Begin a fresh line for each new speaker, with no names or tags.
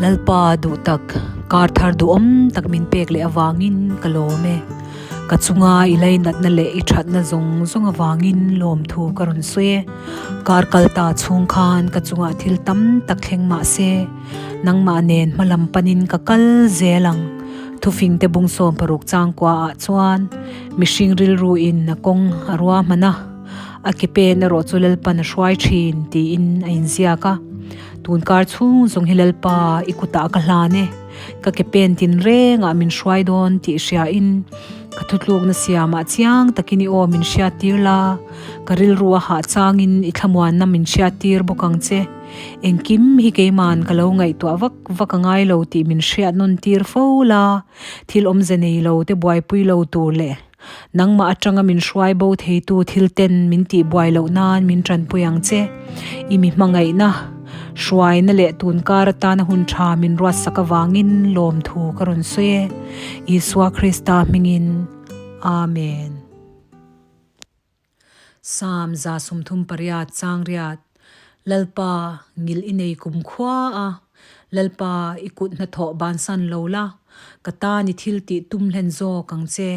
Lalpa duhtak, kar thar duhawm tak min pek leh avangin ka lawm e. Ka chunga i lainatna leh i thatna zawng zawng avangin lawmthu ka rawn sawi e. Kar kal ta chhung khan ka chungah thil tam tak thleng mah se, nangmah nen hmalam panin ka kal zel ang. Thufingte bung 16 changkua ah chuan mihring rilru in a kawng a ruahman a, a ke pen erawh chu Lalpan a hruai thin tiin a inziak a. Tunkar chhung zawng hi Lalpa i kutah ka hlan e, ka ke pen tin rengah min hruai dawn tih hria in ka thutlukna siamah chiang takin i aw min hriattir la, ka rilru a hah changin i thlamuanna min hriattir bawk ang che. Engkim hi keiman ka lo ngaihtuah vak vak a ngai lo tih min hriat nawn tir fo la, thil awmze nei lo te buaipui lo tur leh nangmah atanga min hruai bo theitu thil ten min tih buai loh nan min tanpui ang che. I mi hmangaihna, hruaina leh tunkar atana hun tha min ruatsak avangin lawmthu ka rawn sawi e. Isua Krista hmingin. Amen. Psalm 38 changriat, Lalpa, ngil i nei kum khua a, Lalpa, i kut hnathawh bansan lo la, ka tan i thil tih tum hlen zawk ang che.